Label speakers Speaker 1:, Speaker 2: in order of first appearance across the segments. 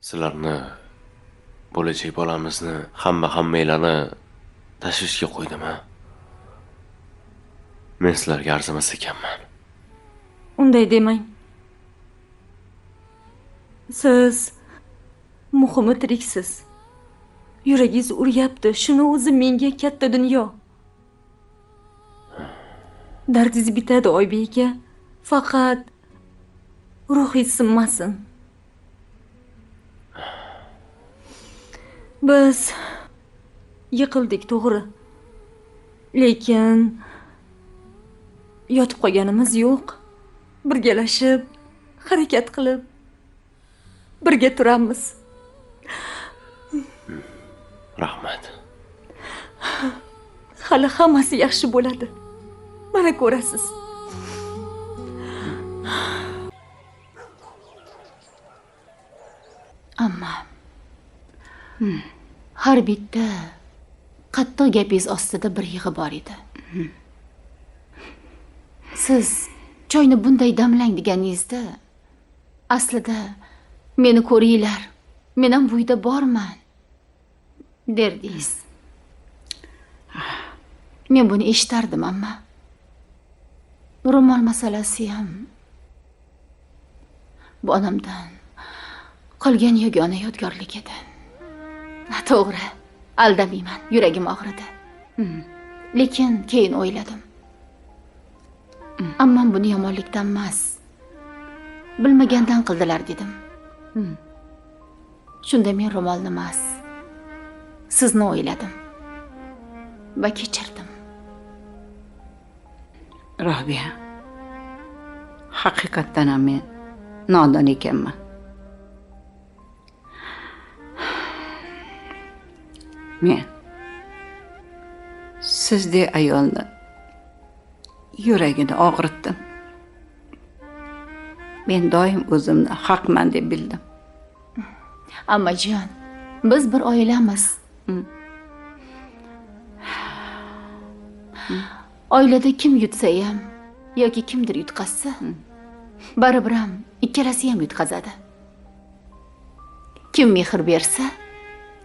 Speaker 1: Sizlarni, bo'lajak bolamizni, hammanglarni tashvishga qo'ydim, ha? Men sizlarga arzimas ekanman.
Speaker 2: Unday demang. Siz muhimi tiriksiz. Yuragingiz uryapti. Shuni o'zi menga katta dunyo. Dardingiz bitadi, Oybek aka. Faqat ruhingiz sinmasin. Biz yiqildik, to'g'ri. Lekin yotib qolganimiz yo'q. Birgalashib, harakat qilib birga turamiz.
Speaker 1: Rahmat.
Speaker 2: Hali hammasi yaxshi bo'ladi. Mana ko'rasiz.
Speaker 3: Ammo har bitta qattiq gapingiz ostida bir yig'i bor edi. Siz choyni bunday damlang deganingizda aslida meni ko'ringlar, men ham bu uyda borman derdingiz. Men buni eshitardim, ammo ro'mol masalasi ham bu onamdan qolgan yagona yodgorlik edi. To'g'ri, aldamayman, yuragim og'ridi. Lekin keyin o'yladim. Ammam buni yomonlikdan emas, bilmagandan qildilar dedim. Shunda men ro'molni emas, sizni o'yladim va kechirdim.
Speaker 4: Robiya, haqiqatdan ham men nodon ekanman. Men sizdek ayolni yuragini og'ritdim. Men doim o'zimni haqman deb bildim.
Speaker 3: Ammajon, biz bir oilamiz. Oilada kim yutsa ham yoki kimdir yutqazsa, baribir ham ikkalasi ham yutqazadi. Kim mehr bersa,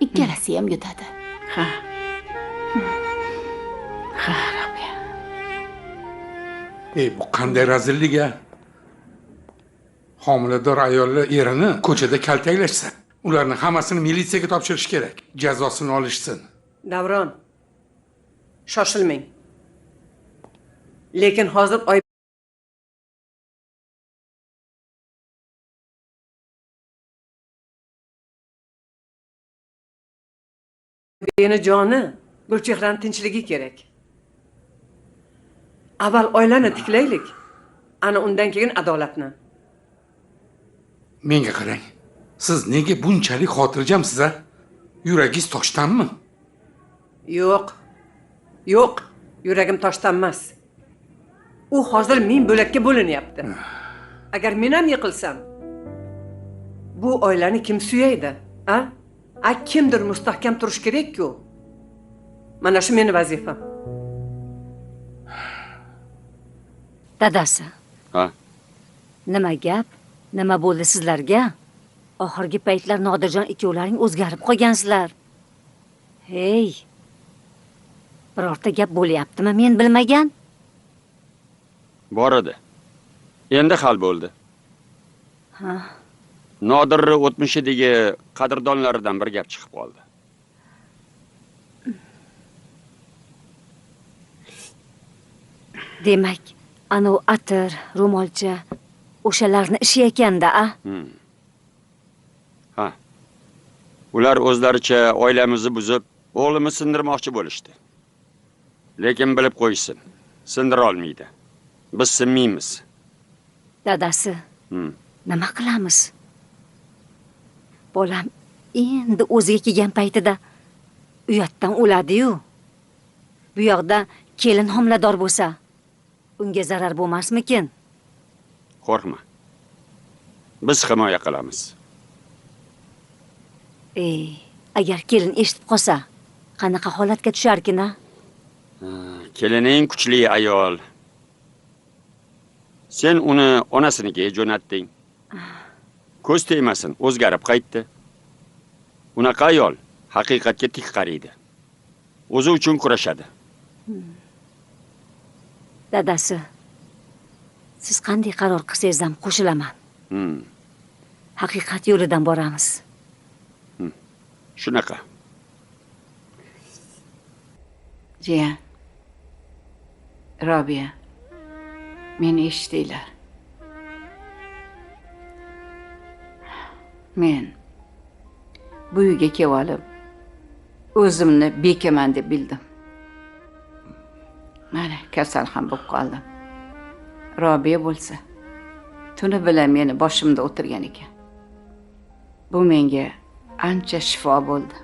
Speaker 3: ikkalasi ham yutadi.
Speaker 4: Ha. Ha, Robiya.
Speaker 5: Ey, bu qanday razillik a? Homilador ayollar erini ko'chada kaltaklashsa, ularni hammasini militsiyaga topshirish kerak, jazosini olishsin.
Speaker 6: Davron, shoshilmang. Lekin hozir Oybekning joni, Gulchehraning tinchligi kerak. Avval oilani tiklaylik, ana undan keyin adolatni.
Speaker 5: Menga qarang. Siz nega bunchalik xotirjamsiz a? Yuragingiz toshdanmi?
Speaker 6: Yo'q. Yo'q, yuragim toshdan emas. U hozir ming bo'lakka bo'linyapti. Agar men ham yiqilsam, bu oilani kim suyaydi, a? A kimdir mustahkam turish kerak-ku. Mana shu meni vazifam.
Speaker 7: Dadasi.
Speaker 8: Ha?
Speaker 7: Nima gap? Nima bo'ldi sizlarga? Oxirgi paytlar Nodirjon ikkovlaring o'zgarib qolgansizlar. Hey. Birorta gap bo'lyaptimi men bilmagan?
Speaker 8: Bor edi. Endi hal bo'ldi.
Speaker 7: Ha.
Speaker 8: Nodirni o'tmishidagi qadrdonlaridan bir gap chiqib qoldi.
Speaker 7: Demak, anu atir, ro'molcha o'shalarni ishi ekanda, a?
Speaker 8: Ha. Ular o'zlaricha oilamizni buzib, o'g'limni sindirmoqchi bo'lishdi. Lekin bilib qo'yishsin, sindira olmaydi. Biz sinmaymiz.
Speaker 7: Dadasi, nima qilamiz? Bolam endi o'ziga kelgan paytida uyatdan o'ladi-yu. Bu yoqda kelin homilador bo'lsa, unga zarar bo'lmasmikin?
Speaker 8: Qo'rqma. Biz himoya qilamiz.
Speaker 7: Ey, agar kelin eshitib qolsa, qanaqa holatga tusharkin-a?
Speaker 8: Kelining kuchli ayol. Sen uni onasinikiga jo'natding. Ko'z tegmasin, o'zgarib qaytdi. Unaqa ayol haqiqatga tik qaraydi. O'zi uchun kurashadi.
Speaker 7: Dadasi, siz qanday qaror qilsangiz ham qo'shilaman. Haqiqat yo'lidan boramiz.
Speaker 8: Shunaqa.
Speaker 4: Jiyan, Robiya, meni eshitinglar. Men bu uyga kelib olib, o'zimni bekaman deb bildim. Mana kasal ham bo'lib qoldim. Robiya bo'lsa, tuni bilan meni boshimda o'tirgan ekan. Bu menga ancha shifo bo'ldi.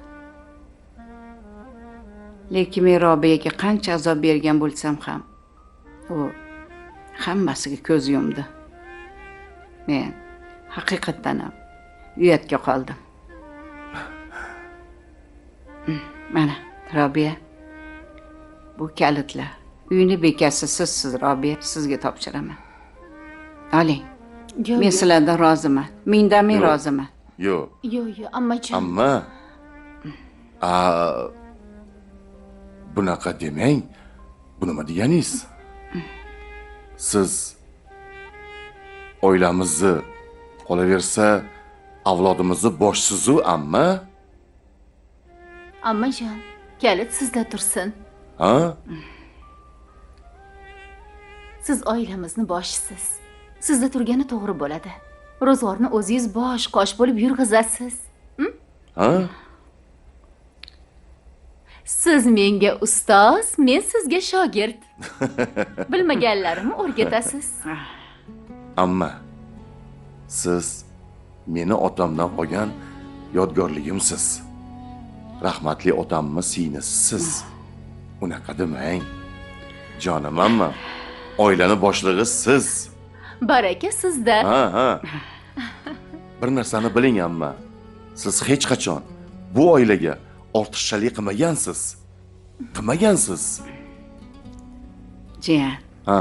Speaker 4: Lekin men Robiyaga qancha azob bergan bo'lsam ham, u hammasiga ko'z yumdi. Men haqiqatdan ham uyatga qoldim. Mana Robiya, bu kalitlar. Uyni bekasi sizsiz Robiya, sizga topshiraman. Oling. Men sizlardan roziman. Mingdan ming roziman.
Speaker 9: Yo'q.
Speaker 3: Yo'q, yo'q, ammajon.
Speaker 9: Amma. Bunaqa demang. Bu nima deganingiz? Siz oilamizni qolaversa, avlodimizni boshsizu, amma.
Speaker 3: Ammajon, kalit sizda tursin.
Speaker 9: Ha?
Speaker 3: Siz oilamizni boshisiz. Sizda turgani to'g'ri bo'ladi. Ro'zg'orni o'zingiz bosh qosh bo'lib yurg'izasiz.
Speaker 9: Ha?
Speaker 3: Siz menga ustoz, men sizga shogird. Bilmaganlarimni o'rgatasiz.
Speaker 9: Amma siz meni otamdan qolgan yodgorligimsiz. Rahmatli otamni singlisiz. Unaqa demang. Jonim amma, oilani boshlig'i siz.
Speaker 3: Baraka sizda.
Speaker 9: Ha, ha. Bir narsani biling amma, siz hech qachon bu oilaga ortiqchalik qilmagansiz. Qilmagansiz.
Speaker 4: Jiyan.
Speaker 9: Ha.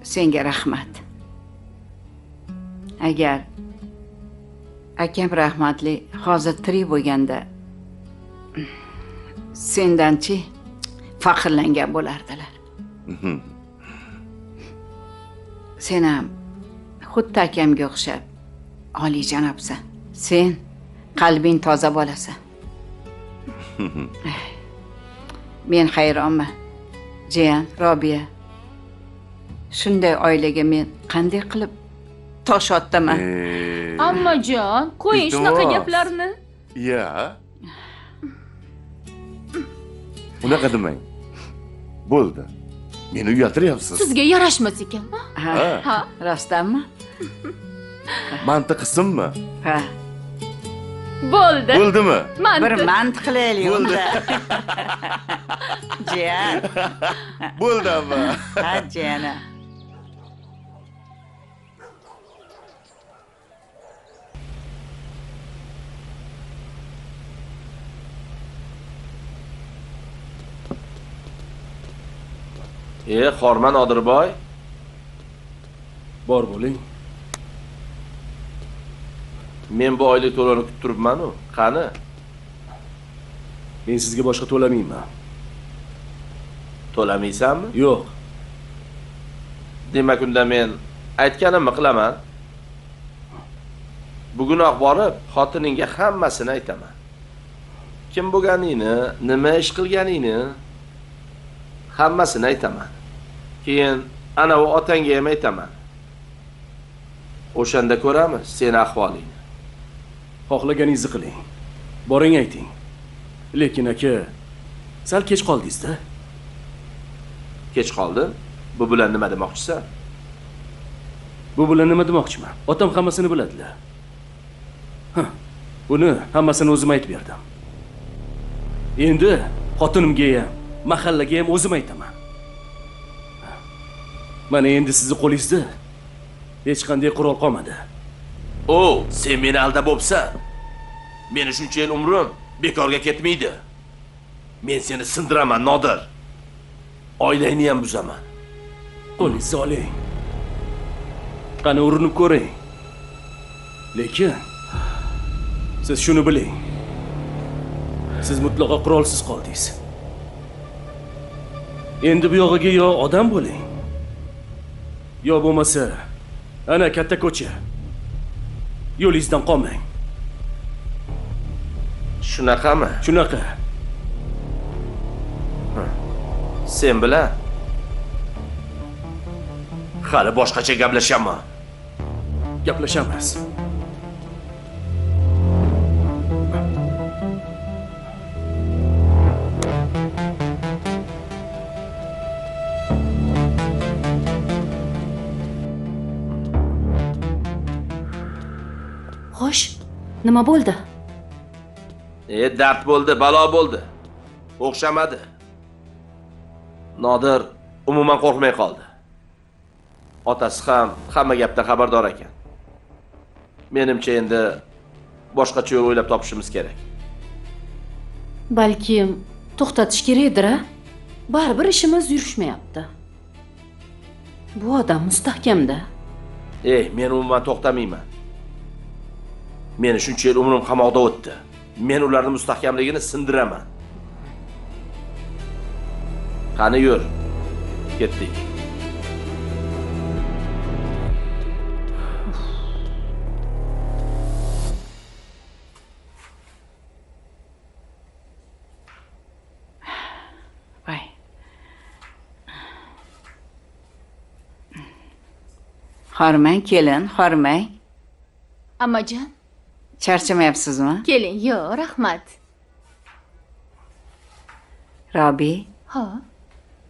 Speaker 4: Senga rahmat. Agar akam rahmatli hozir tirik bo'lganda sendanchi faxrlangan bo'lardilar. Sen ham xuddi akamga o'xshab oliyjanobsan. Sen qalbing toza bolasan. Men hayronman. Jiyan, Robiya. Shunday oilaga men qanday qilib tosh otaman?
Speaker 3: Ammajon, qo'ying shunaqa gaplarni.
Speaker 9: Ya. Unaqa demang. Bo'ldi. Meni uyaltiryapsiz.
Speaker 3: Sizga yarashmas ekan.
Speaker 4: Ha. Ha, rostdanmi?
Speaker 9: Mantiq qilsinmi?
Speaker 4: Ha.
Speaker 3: Bo'ldi.
Speaker 9: Bo'ldimi?
Speaker 4: Bir mantiq qilaylik unda. Jiyan.
Speaker 9: Bo'ldi amma.
Speaker 4: Ha, jiyana.
Speaker 1: Xorman Nodirboy.
Speaker 10: Bor bo'ling.
Speaker 1: Men bu oylik to'lovini kutib turibman-u. Qani?
Speaker 10: Men sizga boshqa to'lamayman.
Speaker 1: To'lamaysanmi?
Speaker 10: Yo'q.
Speaker 1: Demak, unda men aytganimni qilaman. Bugunoq borib, xotiningga hammasini aytaman. Kim bo'lganingni, nima ish qilganingni hammasini aytaman. Keyin ana u otangga ham aytaman. O'shanda ko'ramiz seni ahvolingni.
Speaker 10: Xohlaganingizni qiling. Boring ayting. Lekin aka, sal kech qoldingiz-da.
Speaker 1: Kech qoldim? Bu bilan nima demoqchisan?
Speaker 10: Bu bilan nima demoqchiman? Otam hammasini biladilar. Ha, buni hammasini o'zim aytib berdim. Endi xotinimga ham, mahallaga ham o'zim aytaman. Mana endi sizni qo'lingizda hech qanday qurol qolmadi.
Speaker 1: O, sen meni aldab bo'psan. Meni shuncha yil umrim bekorga ketmaydi. Men seni sindiraman, Nodir. Oilangni ham buzaman.
Speaker 10: Qo'lingizni oling. Qani urinib ko'ring. Lekin siz shuni biling. Siz mutlaqo qurolsiz qoldingiz. Endi bu yog'iga yo odam bo'ling, yo bo'lmasa ana katta ko'cha. Yo'lingizdan qolmang.
Speaker 1: Shunaqami?
Speaker 10: Shunaqa.
Speaker 1: Sen bilan hali boshqacha gaplashaman.
Speaker 10: Gaplashamiz.
Speaker 11: Xo'sh, nima bo'ldi?
Speaker 1: Dard bo'ldi, balo bo'ldi. O'xshamadi. Nodir umuman qo'rqmay qoldi. Otasi ham hamma gapdan xabardor ekan. Menimcha endi boshqacha yo'l o'ylab topishimiz kerak.
Speaker 11: Balki to'xtatish kerakdir-a? Baribir ishimiz yurishmayapti. Bu odam mustahkamda.
Speaker 1: Men umuman to'xtamayman. Meni shuncha yil umrim qamoqda o'tdi. Men ularning mustahkamligini sindiraman. Qani yur. Ketdik.
Speaker 4: Voy. Hormang kelin, hormang.
Speaker 3: Ammajon.
Speaker 4: Charchamayapsizmi?
Speaker 3: Keling, yo'q, rahmat.
Speaker 4: Robi.
Speaker 3: Ha.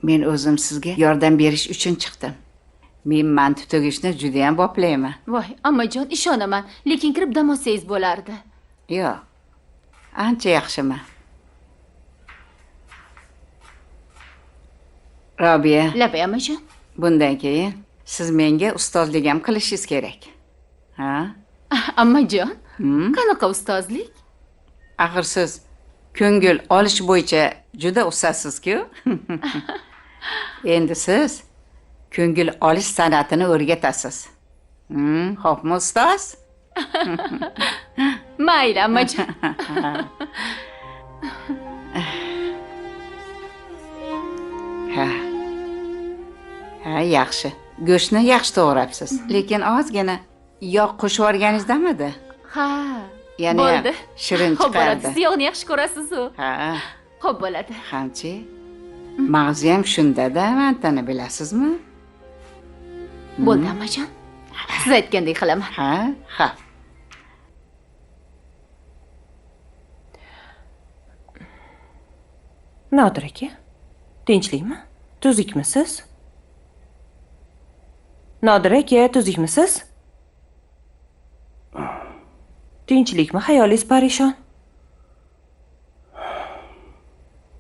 Speaker 4: Men o'zim sizga yordam berish uchun chiqdim. Men manti tugishni juda ham boplayman.
Speaker 3: Voy, ammajon, ishonaman, lekin kirib dam olsangiz bo'lardi.
Speaker 4: Yo'q. Ancha yaxshiman. Robiya.
Speaker 3: Labay, ammajon.
Speaker 4: Bundan keyin siz menga ustozlik ham qilishingiz kerak. Ha?
Speaker 3: Ammajon, qanaqa ustozlik?
Speaker 4: Axir siz ko'ngil olish bo'yicha juda ustasiz-ku. Endi siz ko'ngil olish san'atini o'rgatasiz. Xo'pmi, ustoz?
Speaker 3: Mayli, ammajon.
Speaker 4: Ha. Ha, yaxshi. Go'shtni yaxshi to'g'rabsiz, lekin ozgina yog' qo'shib yuborganingizdamidi?
Speaker 3: Ha.
Speaker 4: Yana
Speaker 3: bo'ldi.
Speaker 4: Shirin chiqardi.
Speaker 3: Siz yog'ni yaxshi ko'rasiz-u.
Speaker 4: Ha.
Speaker 3: Xo'p bo'ladi.
Speaker 4: Hamchi, mag'zi ham shunda-da, mantani bilasizmi?
Speaker 3: Bo'ldi, ammajon. Siz aytgandek qilaman.
Speaker 4: Ha, ha.
Speaker 12: Nodir aka, tinchlikmi? Tuzukmisiz? Nodir aka, tuzukmisiz? Tinchlikmi? Hayolingiz parishon.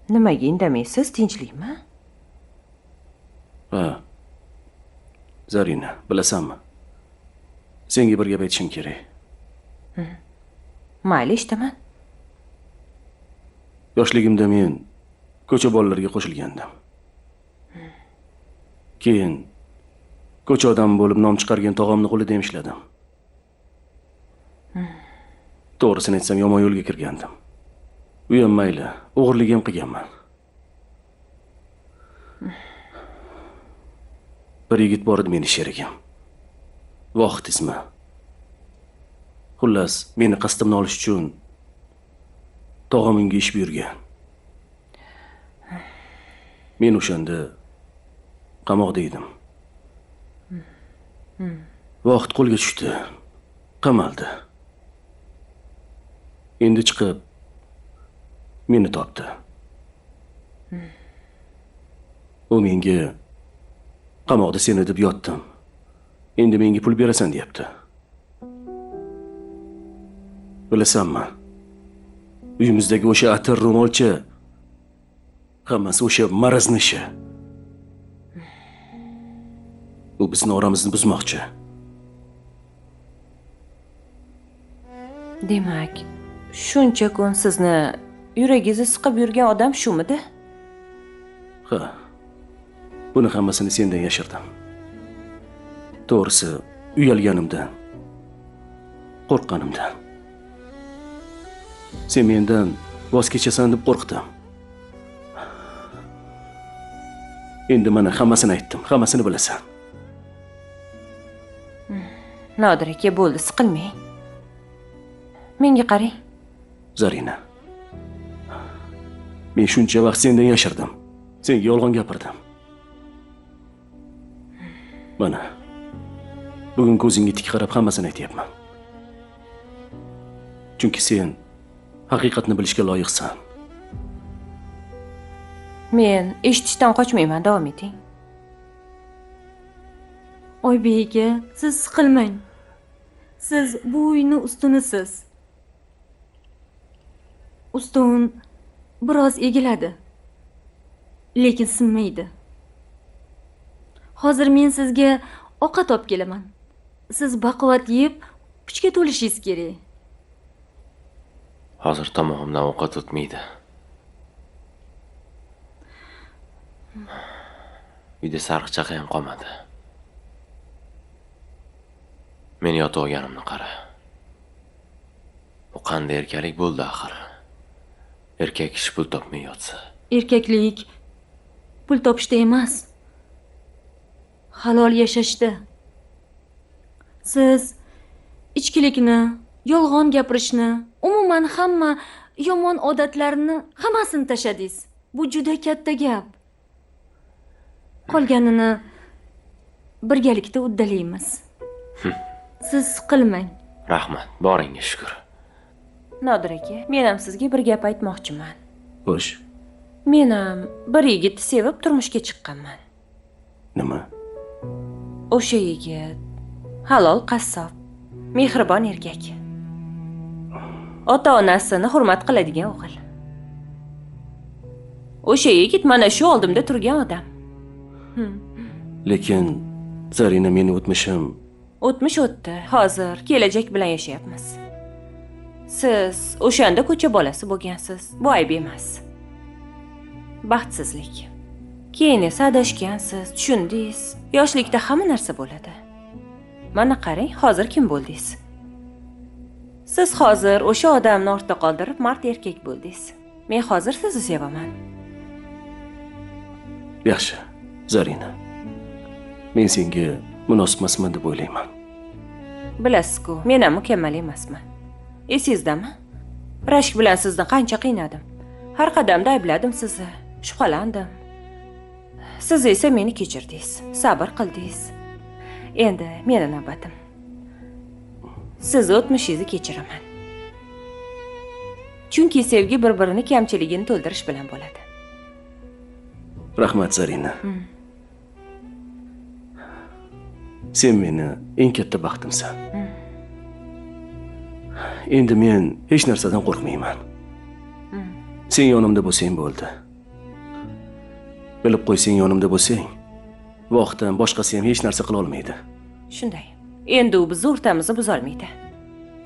Speaker 12: Nimaga indamaysiz? Tinchlikmi?
Speaker 10: Ha. Zarina, bilasanmi? Senga bir gap aytishim kerak.
Speaker 12: Mayli, eshitaman.
Speaker 10: Yoshligimda men ko'cha bolalariga qo'shilgandim. Keyin ko'cha odami bo'lib nom chiqargan tog'amni qo'lida ham ishladim. To'g'risini aytsam, yomon yo'lga kirgandim. U ham mayli, o'g'irlik ham qilganman. Bir yigit bor edi meni sherigim. Vohid ismi. Xullas, meni qasdimni olish uchun tog'am unga ish buyurgan. Men o'shanda qamoqda edim. Vohid qo'lga tushdi, qamaldi. Endi chiqib meni topdi. U menga qamoqda seni deb yotdim. Endi menga pul berasan deyapti. Bilasanmi? Uyimizdagi o'sha atir ro'molcha hammasi o'sha marazni ishi. U bizni oramizni buzmoqchi.
Speaker 12: Demak, shuncha kun sizni yuragingizni siqib yurgan odam shumidi?
Speaker 10: Ha. Buni hammasini sendan yashirdim. To'g'risi, uyalganimdan, qo'rqqanimdan. Sen mendan Voz kechasan deb qo'rqdim. Endi mana hammasini aytdim, hammasini bilasan.
Speaker 12: Nodir aka, bo'ldi, siqilmang. Menga qarang.
Speaker 10: Zarina. Men shuncha vaqt sendan yashirdim. Senga yolg'on gapirdim. Mana bugun ko'zingga tik qarab hammasini aytyapman. Chunki sen haqiqatni bilishga loyiqsan.
Speaker 12: Men eshitishdan qochmayman, davom eting.
Speaker 2: Oybek aka, siz siqilmang. Siz bu uyni ustunisiz. Ustun biroz egiladi, lekin sinmaydi. Hozir men sizga ovqat olib kelaman. Siz baquvvat yeb, kuchga to'lishingiz kerak.
Speaker 1: Hozir tomog'imdan ovqat o'tmaydi. Uyda sariqchaqa ham qolmadi. Men yotib olganimni qara. Bu qanday erkaklik bo'ldi axir? Erkak kishi pul topmay yotsa.
Speaker 2: Erkaklik pul topishda emas, halol yashashda. Siz ichkilikni, yolg'on gapirishni, umuman hamma yomon odatlarni hammasini tashladingiz. Bu juda katta gap. Qolganini birgalikda uddalaymiz. Siz siqilmang.
Speaker 1: Rahmat, boringga shukr.
Speaker 12: Nodir aka, men ham sizga bir gap aytmoqchiman.
Speaker 10: Xo'sh.
Speaker 12: Men ham bir yigitni sevib turmushga chiqqanman.
Speaker 10: Nima?
Speaker 12: O'sha yigit halol qassob, mehribon erkak. Ota-onasini hurmat qiladigan o'g'il. O'sha yigit mana shu oldimda turgan odam.
Speaker 10: Lekin Zarina, meni o'tmishim...
Speaker 12: O'tmish o'tdi. Hozir kelajak bilan yashayapmiz. Siz o'shanda ko'cha bolasi bo'lgansiz. Bu ayb emas. Baxtsizlik. Keyin esa adashgansiz, tushundingiz. Yoshlikda hamma narsa bo'ladi. Mana qarang, hozir kim bo'ldingiz? Siz hozir o'sha odamni ortda qoldirib, mard erkak bo'ldingiz. Men hozir sizni sevaman.
Speaker 10: Yaxshi, Zarina. Men senga munosib emasman deb o'ylayman.
Speaker 12: Bilasiz-ku, men ham mukammal emasman. Esingizdami? Rashk bilan sizni qancha qiynadim. Har qadamda aybladim sizni, shubhalandim. Siz esa meni kechirdingiz, sabr qildingiz. Endi meni navbatim. Siz o'tmishingizni kechiraman. Chunki sevgi bir-birini kamchiligini to'ldirish bilan bo'ladi.
Speaker 10: Rahmat, Zarina. Sen meni eng katta baxtimsan. Endi men hech narsadan qo'rqmayman. Sen yonimda bo'lsang bo'ldi. Bilib qo'ysang yonimda bo'lsang, vaqtdan boshqasi ham hech narsa qila olmaydi.
Speaker 12: Shunday. Endi u bizni o'rtamizni buzolmaydi.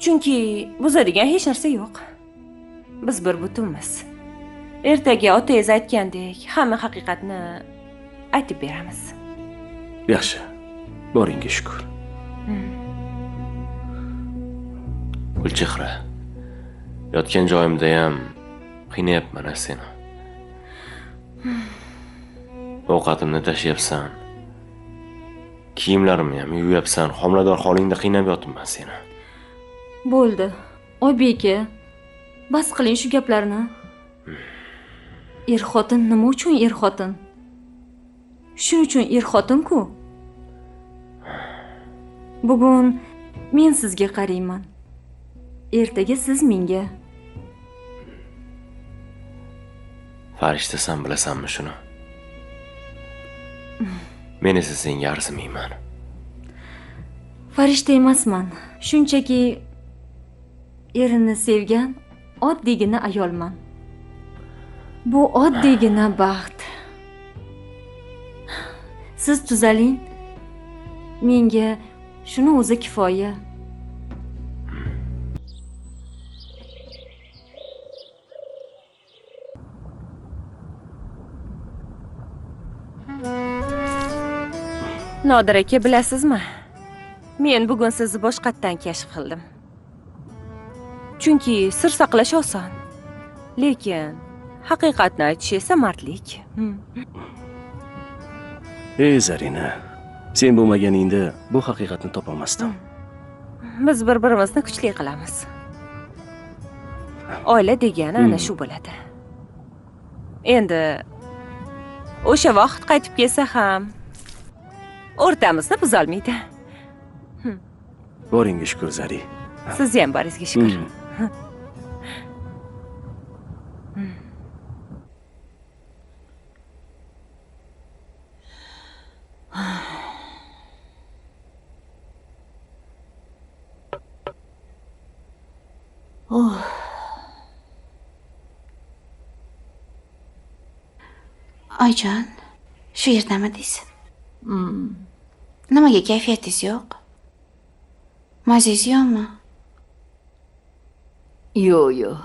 Speaker 12: Chunki buzadigan hech narsa yo'q. Biz bir butunmiz. Ertaga otangiz aytgandek, hamma haqiqatni aytib beramiz.
Speaker 10: Yaxshi. Boringga shukr.
Speaker 1: Gulchehra, yotgan joyimda ham qiynayapman seni. Ovqatimni tashlayapsan. Kiyimlarimni ham yuvayapsan. Homilador holingda qiynab yotibman seni.
Speaker 2: Bo'ldi. Oybek aka, bas qiling shu gaplarni. Er-xotin nima uchun er-xotin? Shuning uchun er-xotin-ku. Bugun men sizga qarayman. Ertaga siz menga.
Speaker 1: Farishtasan, bilasanmi shuni? Men esa senga arzimayman.
Speaker 2: Farishta emasman. Shunchaki erini sevgan oddiygina ayolman. Bu oddiygina baxt. Siz tuzaling. Menga shuni o'zi kifoya.
Speaker 12: Nodir aka, bilasizmi? Men bugun sizni boshqatdan kashf qildim. Chunki sir saqlash oson. Lekin haqiqatni aytish esa mardlik.
Speaker 10: Ey Zarina, sen bo'lmaganingda bu haqiqatni topolmasdim.
Speaker 12: Biz bir-birimizni kuchli qilamiz. Oila degani ana shu bo'ladi. Endi o'sha vaqt qaytib kelsa ham o'rtamizni buzolmaydi.
Speaker 10: Boringga shukr, Zari.
Speaker 12: Sizni ham boringizga shukr.
Speaker 13: Oh. Oyjon, shu yerdamidingiz? Nimaga kayfiyatingiz yo'q? Mazangiz yo'qmi?
Speaker 14: Yo'q, yo'q.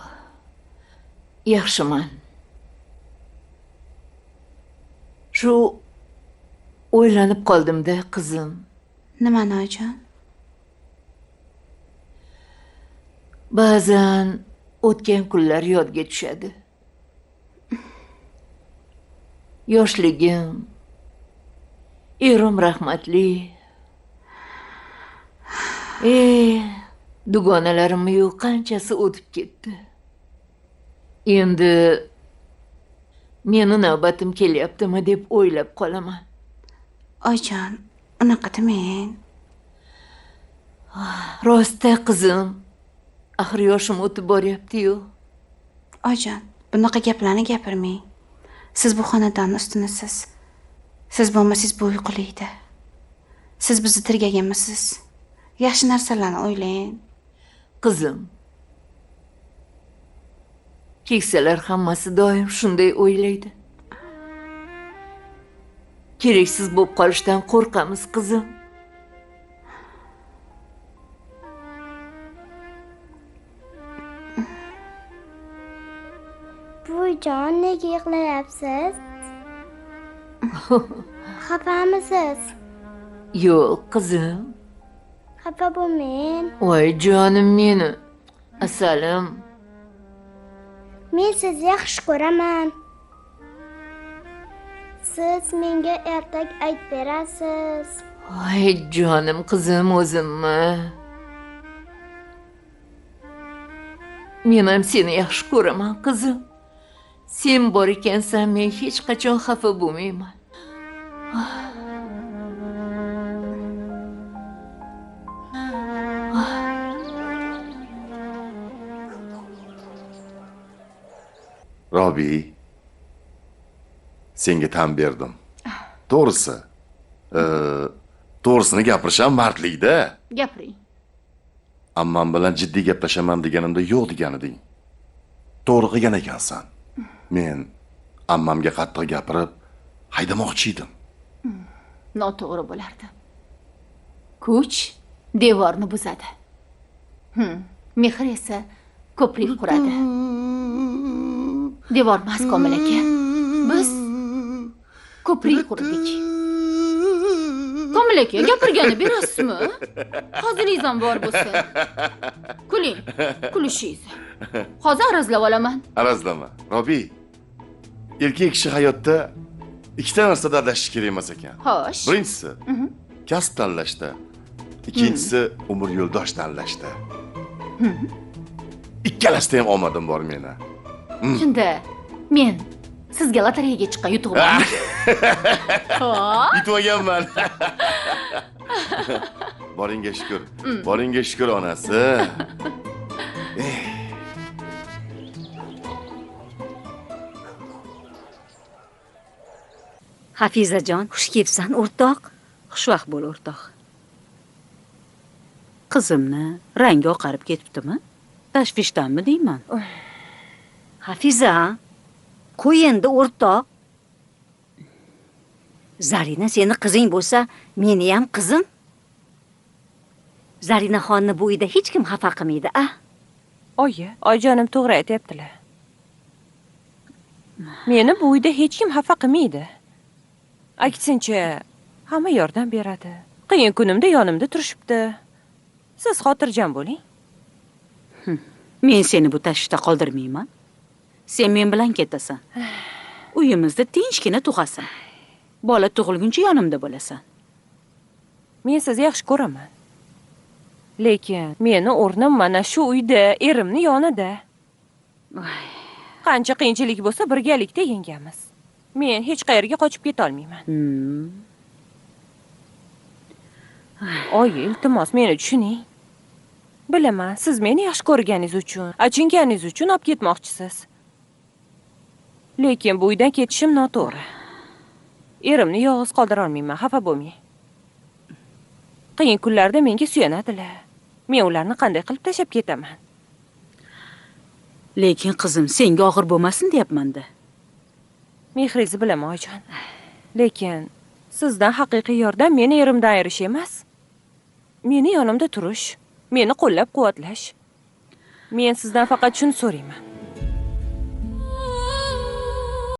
Speaker 14: Yaxshiman. Shu o'ylanib qoldim-da, qizim.
Speaker 13: Nimani, oyjon?
Speaker 14: Ba'zan o'tgan kunlar yodga tushadi. Yoshligim, erim rahmatli. Dugonalarim yo'q, qanchasi o'tib ketdi. Endi meni navbatim kelyaptimi deb o'ylab qolaman.
Speaker 13: Oyjon, unaqa demang.
Speaker 14: Rost-da, qizim. Axir yoshim o'tib boryapti-yu.
Speaker 13: Oyjon, bunaqa gaplarni gapirmang. Siz bu xonadonni ustunisiz. Siz bo'lmasangiz bu uy qulaydi. Siz bizni tirgaganmisiz? Yaxshi narsalarni o'ylang.
Speaker 14: Qizim, keksalar hammasi doim shunday o'ylaydi. Keraksiz bo'lib qolishdan qo'rqamiz, qizim.
Speaker 15: Buvijon, nega yig'layapsiz? Xafamisiz?
Speaker 14: Yo'q, qizim.
Speaker 15: Xafa bo'lmang.
Speaker 14: Voy jonim meni, asalim.
Speaker 15: Men sizni yaxshi ko'raman. Siz menga ertak aytib berasiz.
Speaker 14: Voy jonim qizim, o'zimmi? Men ham seni yaxshi ko'raman, qizim. Sen bor ekansan, men hech qachon xafa bo'lmayman.
Speaker 9: Robi, senga tan berdim. To'g'risi, to'g'risini gapirish ham mardlik-da.
Speaker 3: Gapiring.
Speaker 9: Ammam bilan jiddiy gaplashaman deganimda yo'q degan eding. To'g'ri qilgan ekansan. Men ammamga qattiq gapirib haydamoqchi edim.
Speaker 3: Noto'g'ri bo'lardi. Kuch devorni buzadi. Mehr esa ko'prik quradi. Devor emas, Komil aka. Biz ko'prik qurdik. Komil aka, gapirgani berasizmi? Hazilingiz ham bor bo'lsin. Kuling, kulishingiz. Hozir arazlab olaman.
Speaker 9: Arazlama. Robi, erkak kishi hayotda ikkita narsada adashish kerak emas ekan.
Speaker 3: Xo'sh.
Speaker 9: Birinchisi kasb tanlashda, ikkinchisi umr yo'ldosh tanlashda. Ikkalasida ham omadim bor meni.
Speaker 3: Shunda men sizga lotereyaga chiqqan yutug'im.
Speaker 9: Yutib olganman. Boringga shukr. Boringga shukr onasi.
Speaker 7: Hafizajon, xush kelibsan, o'rtoq.
Speaker 11: Xushvaqt bo'l, o'rtoq. Qizimni rangi oqarib ketibdimi? Tashvishdanmi deyman.
Speaker 7: Hafiza, qo'y endi o'rtoq. Zarina seni qizing bo'lsa, meni ham qizim. Zarinaxonni bu uyda hech kim xafa qilmaydi, a?
Speaker 12: Oyi, oyijonim to'g'ri aytayaptilar. Meni bu uyda hech kim xafa qilmaydi. Aksincha, hamma yordam beradi. Qiyin kunimda yonimda turishibdi. Siz xotirjam bo'ling.
Speaker 4: Men seni bu tashvishda qoldirmayman.
Speaker 11: Sen men bilan ketasan. Uyimizda tinchgina tug'asan. Bola tug'ilguncha yonimda bo'lasan.
Speaker 12: Men sizni yaxshi ko'raman. Lekin meni o'rnim mana shu uyda, erimni yonida. Qancha qiyinchilik bo'lsa, birgalikda yengamiz. Men hech qayerga qochib keta olmayman. Oyi, iltimos, meni tushuning. Bilaman, siz meni yaxshi ko'rganingiz uchun, achinganingiz uchun olib ketmoqchisiz. Lekin bu uydan ketishim noto'g'ri. Erimni yolg'iz qoldira olmayman, xafa bo'lmang. Qiyin kunlarda menga suyanadilar. Men ularni qanday qilib tashlab ketaman?
Speaker 11: Lekin qizim, senga og'ir bo'lmasin deyapman-da.
Speaker 12: Mehringizni bilaman, oyijon. Lekin sizdan haqiqiy yordam meni erimdan ayirish emas. Meni yonimda turish, meni qo'llab-quvvatlash. Men sizdan faqat shuni so'rayman.